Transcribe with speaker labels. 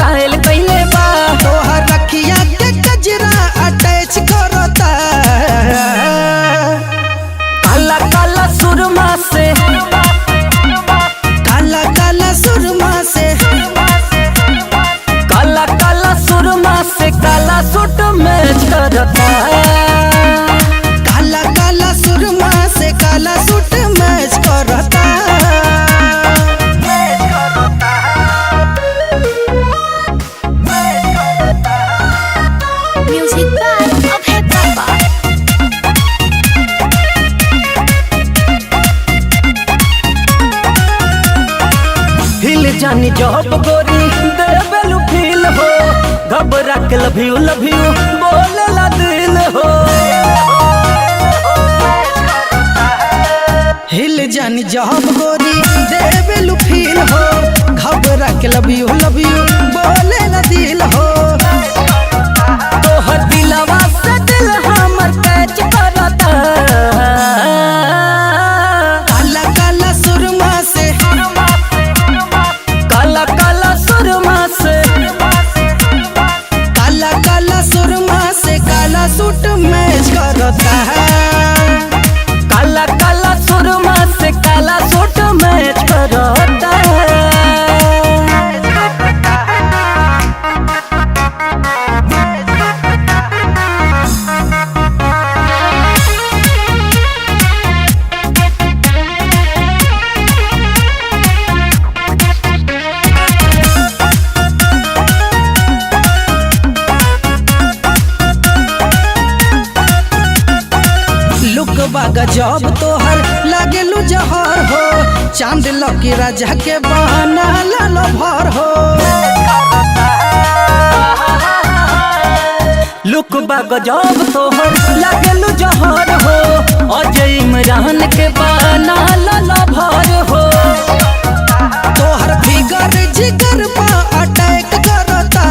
Speaker 1: घायल कइले बा।
Speaker 2: तोहर रखिया के गजरा अटैच करता।
Speaker 1: काला काला सुरमा से,
Speaker 2: काला काला सुरमा से,
Speaker 1: काला काला सुरमा से काला सूट मैच करता।
Speaker 2: काला काला सुरमा से काला सूट मैच करता।
Speaker 3: Music by Abhay Baba.
Speaker 1: हिल जानी जॉब गोरी देबेलु फील हो, घबरा के लव you बोलेला दिल हो।
Speaker 2: हिल जानी जहब गोरी देवेलु फील हो, घबरा के लव you बोले ला दिल हो।
Speaker 1: तोहर दिलवा से दिल हमर कैच करता।
Speaker 2: काला काला सुरमा से,
Speaker 1: काला काला सुरमा से,
Speaker 2: काला काला सुरमा से काला सूट मैच करता।
Speaker 1: काला काला सुरमा से काला सूट मैच करता।
Speaker 2: लुक बागा जब तोहर लागेलु जहर हो, चांद लकी राजा के बहाना लाल भर हो।
Speaker 1: लुक गजब तोहर लागेलु जहर हो, अजय इमरान के बाना लाला भर हो।
Speaker 2: तोहर फिगर जिगर पा अटैक करता।